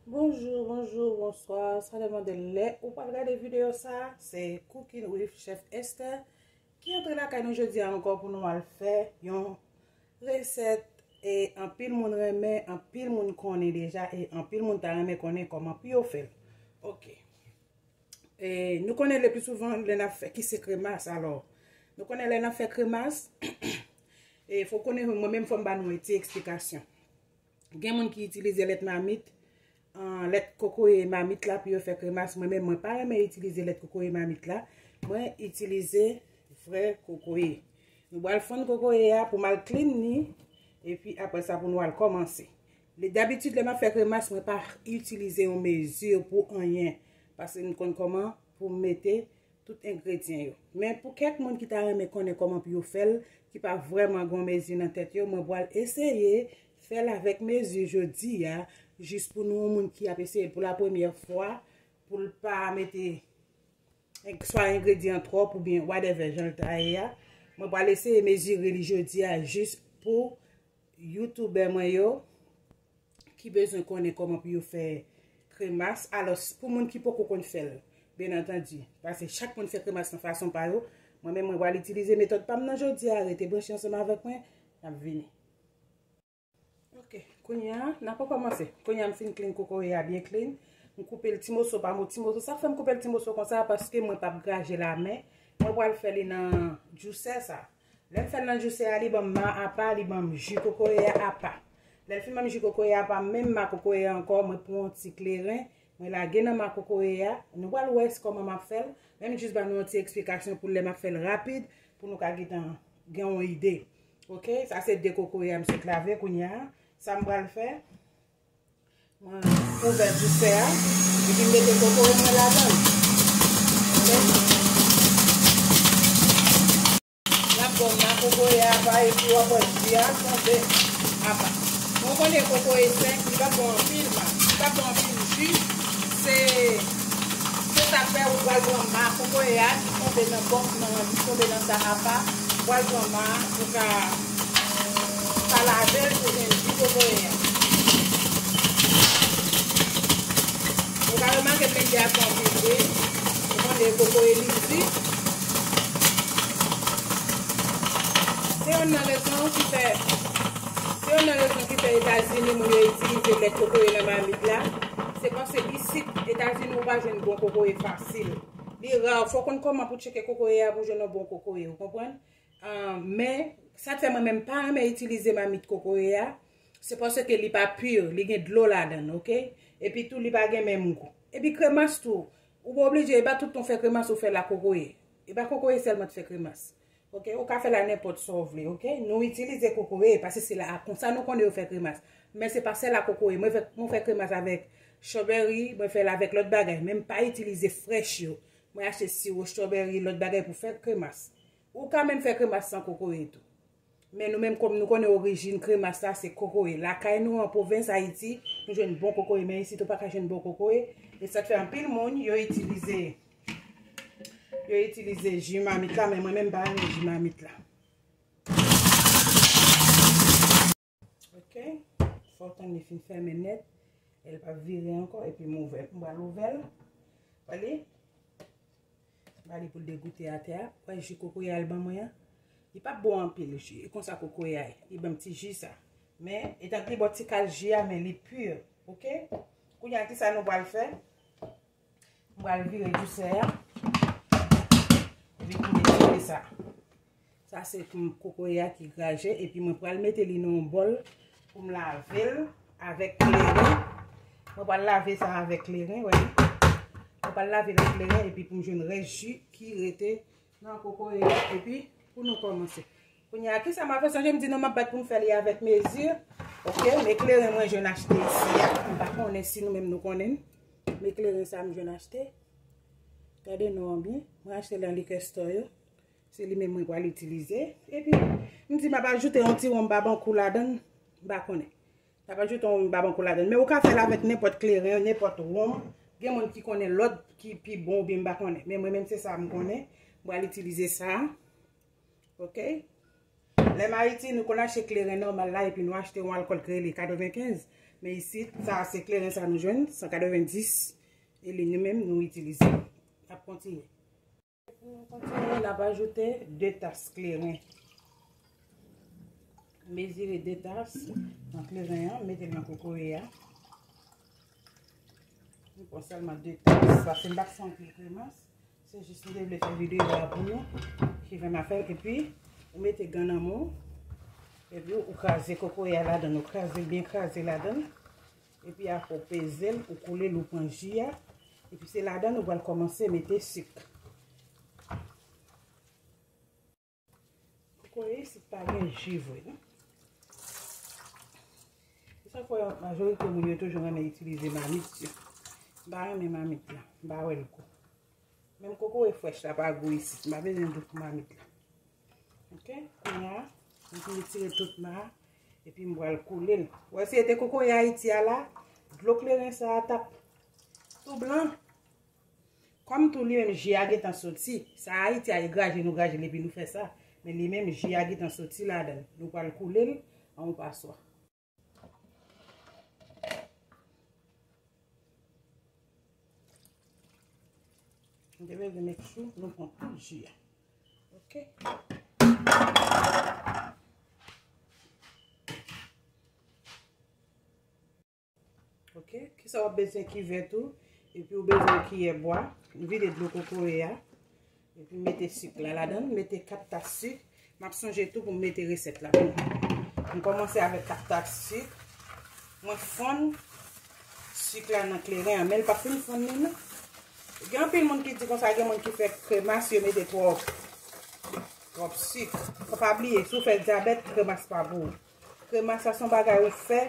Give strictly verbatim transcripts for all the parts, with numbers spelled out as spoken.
Bonjou, bonjou, bonswa. Sa depann de lè ou pral gade videyo sa. Se Cooking with Chef Esther ki antre lakay nou jodi a ankò pou nou al fè yon resèt e anpil moun renmen, anpil moun konnen deja e anpil moun ta renmen konnen kòman pou yo fè l. Ok. E nou konnen le pli souvan lè n ap fè ki se kremas, alò. Nou konnen lè n ap fè kremas, e fò konnen mwen menm fò m ba nou yon ti eksplikasyon. Gen moun ki itilize lèt mamit, an, lèt kokoye mamit la pou yo fè kremas. Mwen menm, mwen pa renmen itilize lèt kokoye mamit la. Mwen itilize vrè kokoye. Nou pral fonn kokoye a pou m al clean ni, epi apre sa pou nou al kòmanse. Dabitid, lè m ap fè kremas, mwen pa itilize yon mezi pou anyen, paske m konn kòman pou m mete tout engredyan yo. Men pou kèk moun ki ta renmen konnen kòman pou yo fè l, ki pa vrèman gen yon mezi nan tèt yo, mwen pral eseye fè l avèk mezi jodi a, jis pou nou, yon moun ki ap eseye l pou la premyè fwa, pou l pa mete swa engredyan twòp oubyen whatever jan l ta ye a. Mwen pral eseye mezire li jodi a jis pou youtubè mwen yo ki bezwen konnen kòman pou yo fè kremas. Alò, pou moun ki poko konn fè l, byen antandi, paske chak moun fè kremas nan fason pa yo, mwen menm mwen pral itilize metòd pa m nan jodi a. Rete branche ansanm avèk mwen, n ap vini. Ok, kounye a, n ap kòmanse. Kounye a, m fin clean kokoye a byen clean. M koupe l ti moso pa mo-, ti moso. Sa k fè m koupe l ti moso konsa, paske mwen p ap graje la, men mwen pral fè li nan juicer sa. Lè m fè l nan juicer a, li ban m ma apa, li ban m ji kokoye a apa. Lè l fin ban m ji kokoye a apa, menm ma kokoye a ankò, mwen pran yon ti kleren, mwen lage nan ma kokoye a. Nou pral wè kòman m ap fè l, men m jis ba nou yon ti eksplikasyon pou lè m ap fè l rapid, pou nou ka gentan gen yon ide. Ok, sa se de kokoye a m sot lave kounye a. Sa m pral fè, mwen ouvè juicer a, epi m mete kokoye mwen ladan l. Ok? L ap bon nan kokoye a apa, epi w ap wè ji a tonbe apa. Mwen konnen kokoye sèk, li pa bon anpil, ma. Li pa bon anpil ji. Se, se sa k fè ou pral pran ma kokoye a ki tonbe nan bòs nan, ki tonbe nan sa apa. Ou pral pran ma pou ka, ka lave l pou jwenn ji kokoye a. Ou ka remake m mete a fè anpil lwil. Ou konnen kokoye li di. Se youn nan rezon ki fè, se youn nan rezon ki fè Etazini moun yo itilize lèt kokoye nan mamit la. Se paske isit Etazini ou pa jwenn bon kokoye fasil. Li ra, fò w konn kòman pou tcheke kokoye a pou jwenn yon bon kokoye, ou konprann? Ah, men, sa k fè mwen menm pa renmen itilize mamit kokoye a, se paske li pa pi, li gen dlo ladan l, ok? Epi tou, li pa gen menm gou. Epi kremas tou, ou pa oblije, e pa tout tan w fè kremas ou fè l ak kokoye. E pa kokoye sèlman t fè kremas. Ok, ou ka fè l a nenpòt sa w vle, ok? Nou itilize kokoye, paske se la, konsa nou konnen yo fè kremas. Men se pa sèl a kokoye. Mwen fè, mwen fè kremas avèk strawberry, mwen fè l avèk lòt bagay, men m pa itilize frèch yo. Mwen achte siwo strawberry, lòt bagay pou fè kremas. Ou ka menm fè kremas san kokoye tou. Men nou menm, kòm nou konnen orijin kremas la se kokoye. Lakay nou an pwovens Ayiti, nou jwenn bon kokoye, men isit ou pa ka jwenn bon kokoye. E sa k fè anpil moun, yo itilize, yo itilize ji mamit la, men mwen menm m pa renmen ji mamit la. Ok. Fò w tann li fin fèmen nèt. E l p ap vire ankò. Epi m ouvè l. M pral ouvè l. Wè li? M ba li pou l degoute atè a. Wè ji kokoye a l ban mwen an? Li p ap bon anpil ji. E konsa kokoye a ye. Li ban m ti ji sa. Men, etan ke li ba w ti kal ji a, men li pi. Ok? Kounye a, kisa nou pral fè? M pral vire juicer a. Epi pou netwaye sa. Sa se pou kokoye a ki graje. Epi mwen pral mete li nan yon bòl pou m lave l avèk kleren. Mwen pral lave sa avèk kleren, wè. Mwen pral lave l ak kleren epi pou m jwenn rès ji ki rete nan kokoye a, epi pou nou kòmanse. Kounye a, kisa m ap fè? Sonje m di nou m ap bat pou m fè li avèk mezi. Ok, men kleren mwen jwenn achte isi a. M pa konnen si nou menm nou konnen l. Men kleren sa m jwenn achte. Gade non an byen. Mwen achte l nan liquor store yo. Se li menm mwen pral itilize. Epi, m di m ap ajoute yon ti wonm babankou ladan l. M pa konnen. N ap ajoute yon babankou ladan l. Men ou ka fè l avèk nenpòt kleren, nenpòt wonm. Gen moun ki konnen lòt ki pi bon oubyen m pa konnen. Men mwen menm se sa m konnen. M pral itilize sa. Ok? Lè m Ayiti, nou konn achte kleren nòmal la, epi nou achte yon alkòl ki rele katrevenkenz. Men isit, sa se kleren sa nou jwenn, san katrevenndis. E li nou menm, nou itilize. N ap kontinye. Pou nou kontinye, n ap ajoute de tas kleren. Mezire de tas nan kleren an, mete l nan kokoye a. Nou pran sèlman de tas, paske m pa t fè anpil kremas. Se jis m te vle fè videyo a pou nou, ki fè m a fè l. Epi, ou mete gan nan men w, epi ou kraze kokoye a ladan l, ou kraze l byen kraze ladan l. Epi apre, ou peze l, ou koule l, ou pran ji a. Epi se ladan l ou pral kòmanse mete sik. Kokoye isit pa gen ji vre, non. Se sa k fè majorite moun yo toujou renmen itilize mamit yo. M pa renmen mamit la, m pa wè l gou. Menm kokoye frèch la pa gou isit, m pa bezwen gou pou mamit la. Ok, kounye a, m fin retire tout ma a, epi m pral koule l. Ou wè si se te kokoye Ayiti a la, dlo kleren sa a t ap tou blan. Kòm tou li menm ji a gentan soti, sa Ayiti a e graje nou graje l epi nou fè sa. Men li menm ji a gentan soti ladan l. Nou pral koule l an yon paswa. Nou te bezwen make sure nou pran tout ji a. Ok. Ok, kisa w ap bezwen kivèt ou, epi ou bezwen yon kiyè bwa, vide dlo kokoye a, epi mete sik la ladan l, mete kat tas sik. M ap sonje tou pou m mete resèt la pou nou. M kòmanse avèk kat tas sik. Mwen fonn sik la nan kleren an, men l pa fin fonn li non. Gen anpil moun ki di konsa, gen moun ki fè kremas, yo mete twòp, twòp sik. Fò pa bliye, si w fè dyabèt, kremas pa pou ou. Kremas sa se yon bagay ou fè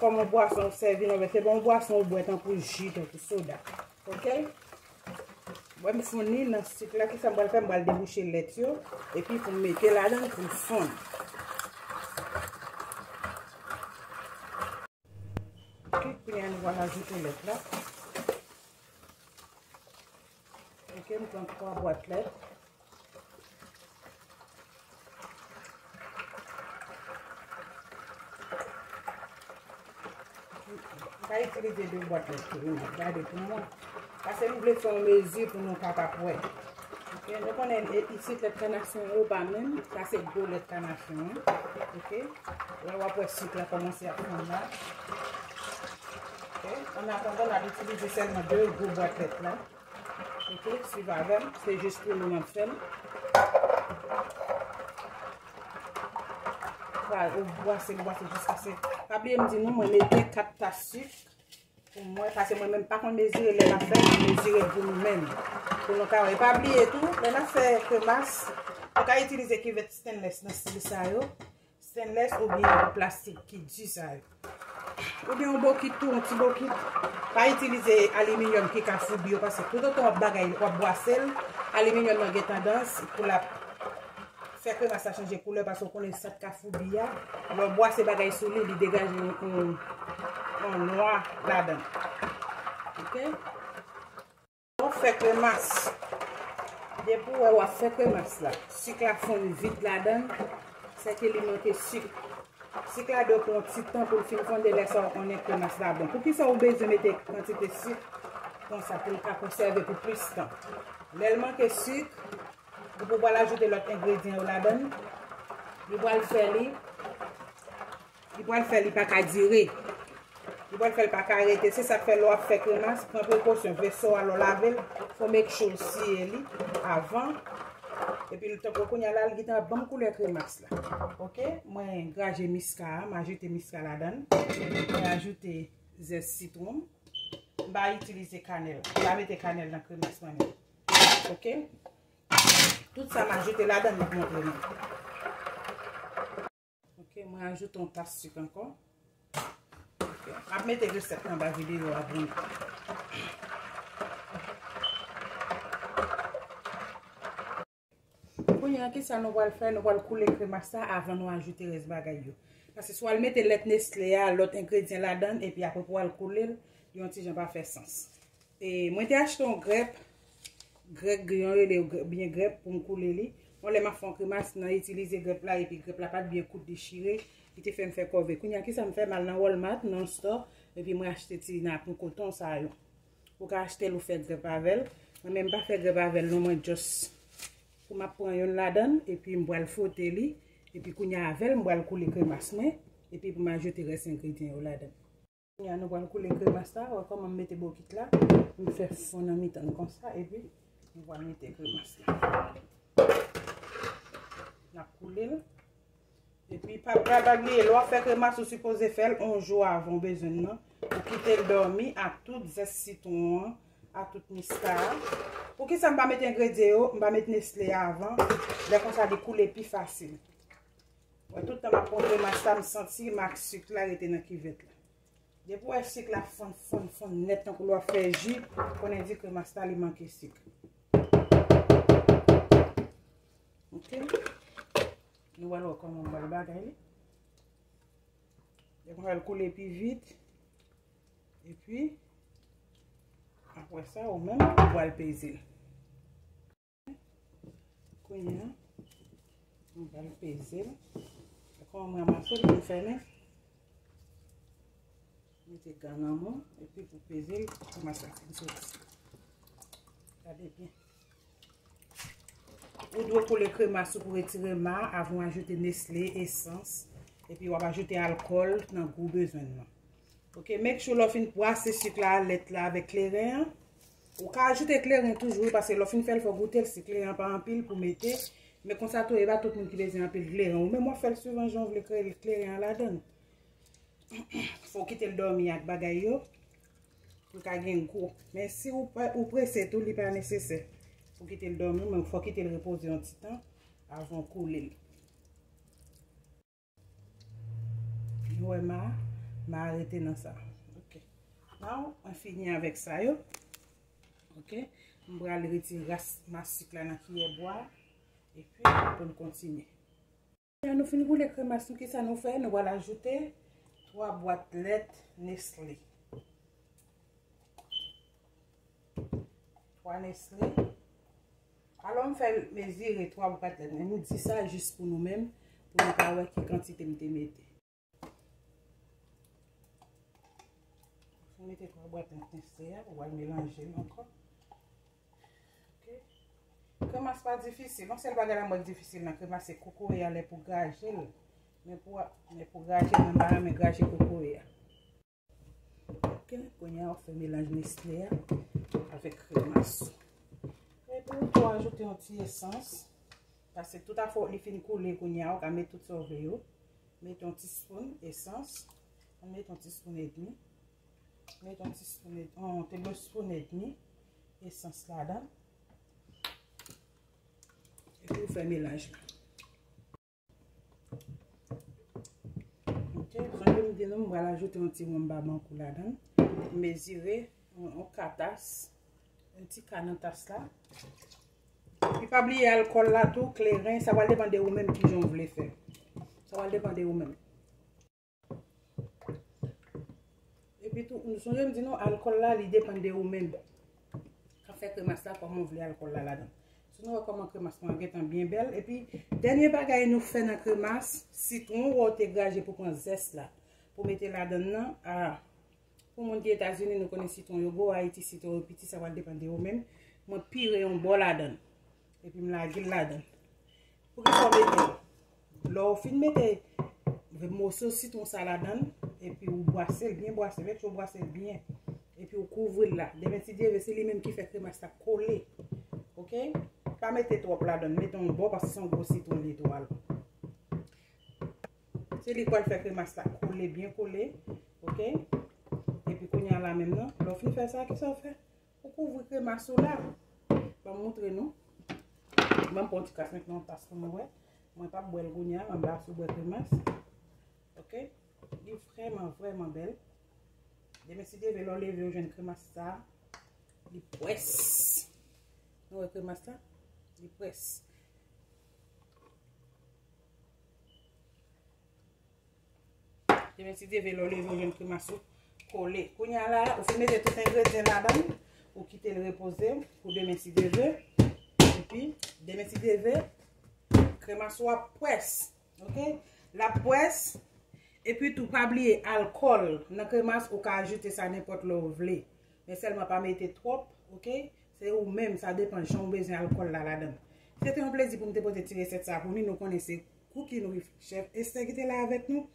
kòm yon bwason ou sèvi nan vè. Se pa yon bwason ou bwè tankou ji, tankou soda. Ok? Wè m fonn li nan sik la, kisa m pral fè? M pral debouche lèt yo, epi pou m mete ladan l pou l fonn. Ok, kounye a nou pral ajoute lèt la. Ok, m pran twa bwat lèt. M ka itilize de bwat lèt tou, wi, gade pou mwen. Paske nou vle fè yon mezi pou nou kapab wè. Ok, nou konnen e, isit lèt kanasyon yo pa menm, sa se gwo lèt kanasyon an. Ok, la w ap wè sik la kòmanse ap fonn la. Ok, an atandan, n ap itilize sèlman de gwo bwat lèt la. Ok, swiv avè m, se jis pou nou m ap fè l. Ou bwase, ou bwase jiskaske. Pa bliye m di nou, mwen mete kat tas sik pou mwen, paske mwen menm pa konn mezire lè m ap fè, m ap mezire pou nou menm. Pou nou ka wè. E pa bliye tou, lè n ap fè kremas, nou ka itilize kivèt stainless nan stil sa yo. Stainless oubyen plastik ki di sa yo. Oubyen yon bokit tou, yon ti bokit. Pa itilize aliminyòm ki ka foubi yo, paske toutotan w ap bagay, w ap bwase l, aliminyòm nan gen tandans pou l ap fè kremas la chanje koulè, paske w konnen sa k ka foubi a. Lè w bwase bagay sou li, li degaje yon, yon, yon nwa ladan l. Ok? Lè w fè kremas, depi w wè w ap fè kremas la, sik la fonn vit ladan l, sèke li manke sik. Sik la dwe pran yon ti tan pou l fin fonn, e lè sa a w konnen kremas la bon. Poukisa w bezwen mete kantite sik konsa pou l ka konsève pou plis tan? Lè l manke sik, epi w pral ajoute lòt engredyan yo ladan l, li pral fè li Li pral fè li pa ka dire. Li pral fè l pa ka rete. Se sa k fè lè w ap fè kremas, pran prekosyon. Veso a, lè w lave l, fò w make sure w siye li avan. Epi l tankou kounye a la, l gentan ap ban m koulè kremas la. Ok? Mwen graje miska a, m ajoute miska ladan l. Mwen ajoute zès sitwon. M pa itilize kanèl. M pa mete kanèl nan kremas mwen menm. Ok? Tout sa m ajoute ladan l, m ap montre nou. Ok, mwen ajoute yon tas sik ankò. Ok, m ap mete resèt la anba videyo a pou nou. Kounye a, kisa nou pral fè? Nou pral koule kremas la avan nou ajoute rès bagay yo. Paske si w al mete lèt Nestle a, lòt engredyan ladan l, epi apre pou w al koule l, li yon ti jan pa fè sans. E mwen te achte yon grèp, grèk griyon rele yo grèp, byen grèp pou m koule li. Yon lè m ap fè yon kremas, nan itilize grèp la, epi grèp la pa t byen kout, dechire, li te fè m fè kòve. Kounye a, kisa m fè? M al nan Walmart, nan store, epi mwen achte ti napon koton sa yo. Ou ka achte l, ou fè grèp avè l. Mwen menm, m pa fè grèp avè l non, mwen just pou m ap pran youn ladan l, epi m pral fwote li, epi kounye a avè l, m pral koule kremas mwen, epi pou m ajoute rès engredyan yo ladan l. Kounye a, nou pral koule kremas la, wè kòman m mete bokit la, m fè fon nan mitan l konsa, epi nou pral mete kremas la. N ap koule l. Epi, pa, pa, pa bliye, lè w ap fè kremas, ou sipoze fè l yon jou avan w bezwen l nan. Ou kite l dòmi ak tout zès sitwon an, ak tout miska a. Poukisa m pa met engredyan yo, m pa met Nestle avan? Lè konsa, li koule pi fasil. Wè, tout tan m ap pran kremas la, m santi mak sik la rete nan kivèt la. Depi w wè sik la fonn, fonn, fonn nèt, tankou lè w ap fè ji, konnen di kremas la, li manke sik. Ok. Nou pral wè kòman m pral bagay li. Depi w wè l koule pi vit. Epi, apre sa, ou menm, ou pral peze l. Kounye a, nou pral peze l. Kòman m ranmase l pou m fèmen? Mete gan nan men w, epi pou peze l, kòman sa fin soti. Gade byen. Ou dwe koule kremas ou pou retire ma avan w ajoute Nestle, esans, epi w ap ajoute alkòl nan gou w bezwen nan. Ok, make sure lè w fin bwase sik la, lèt la avèk kleren an. Ou ka ajoute kleren toujou, wi, paske lè w fin fè l, fò w goute l, si kleren an pa anpil pou mete. Men konsa tou, e pa tout moun ki bezwen anpil kleren. Ou menm w ap fè l swivan jan w vle kle-, kleren an ladan l. Fò w kite l dòmi ak bagay yo, pou l ka gen gou. Men si ou pa, ou prese tou, li pa nesesè pou kite l dòmi, men fò w kite l repoze yon ti tan avan w koule l. Nou wè ma, ma rete nan sa. Ok. Now, mwen fini avèk sa yo. Ok. M pral retire ras masik la nan kiyè bwa. Epi, pou n kontinye. Lè nou fin koule kremas nou, kisa nou fè? Nou pral ajoute twa bwat lèt Nestle. Twa Nestle. Alò, m fè mezire twa bwat lèt. Men nou di sa jis pou nou menm, pou nou ka wè ki kantite m te mete. Mete twa bwat lèt Nestle a, ou pral melanje l ankò. Ok. Kremas pa difisil. Yon sèl bagay la mwen difisil nan kremas se kokoye a lè pou graje l. Men pou, men pou graje l, mwen pa renmen graje kokoye a. Ok, kounye a w ap fè melanj Nestle a avèk kremas ou. Epi w tou ajoute yon ti esans. Paske tout afè w li fin koule kounye a, ou ka met tout sa w vle yo. Met yon ti spoon esans. Mete yon ti spoon edmi. Met yon ti spoon ed-, yon tablespoon edmi esans ladan. Epi w fè melanj la. Ok, jan m di nou, m pral ajoute yon ti wonm babankou ladan. M mezire yon, yon ka tas, yon ti ka nan tas la. Epi pa bliye alkòl la tou, kleren, sa pral depann de ou menm kijan w vle fè. Sa pral depann de ou menm. Epi tou, nou sonje m di nou, alkòl la, li depann de ou menm. K ap fè kremas la, kòman w vle alkòl la ladan. Si nou wè kòman kremas mwen an gentan byen bèl. Epi, dènye bagay nou fè nan kremas, sitwon ou te graje pou pran zès la, pou mete ladan nan. A, pou moun ki Etazini, nou konnen sitwon yo gwo, Ayiti, sitwon yo piti, sa pral depann de ou menm. Mwen pire yon bò ladan. Epi m lage l ladan. Poukisa w mete l? Lè w fin mete moso sitwon sa ladan l, epi w bwase l, byen bwase, make sure w bwase l byen. Epi w kouvri l la. Demen si Dye vle, se li menm ki fè kremas la kole. Ok? Pa mete twòp ladan l, mete yon bò paske se yon gwo sitwon li ye tou alò. Se li k pral fè kremas la kole, byen kole. Ok? Epi kounye a la menm nan, lè w fin fè sa, kisa w fè? Ou kouvri kremas ou la. Ban m moutre nou. Ban m pran yon ti kas met nan yon tas pou nou wè. Mwen p ap bwè l kounye a, m ap ba sou bwè kremas. Ok? Li vrèman, vrèman bèl. Demen si Dye vle, lè w leve, w jwenn kremas sa. Li près. Nou wè kremas la? Li près. Demen si Dye vle, lè w leve, w jwenn kremas ou kole. Kounye a la, ou fin mete tout engredyan ladan, ou kite l repoze pou demen si Dye vle. Epi, demen si Dye vle, Kremas ou ap pwès, ok? L ap pwès. Epi tou, pa bliye alkòl nan kremas, ou ka ajoute sa nenpòt lè w vle. Men sèlman pa mete twòp, ok? Se ou menm, sa depan jan w bezwen alkòl la ladan. Se te yon plezi pou m te pote ti resèt sa pou nou. Nou konnen se Cooking with Chef Esther ki te la avèk nou.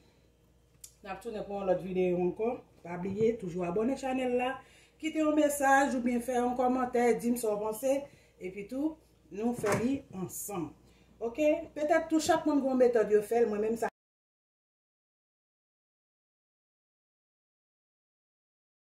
N ap tounen pou yon lòt videyo ankò. Pa bliye, toujou abòne chanèl la. Kite yon mesaj oubyen fè yon kòmantè, di m sa w panse. Epi tou, nou fè li ansanm. Ok? Petèt tou chak moun gen yon metòd yo fè l, mwen menm sa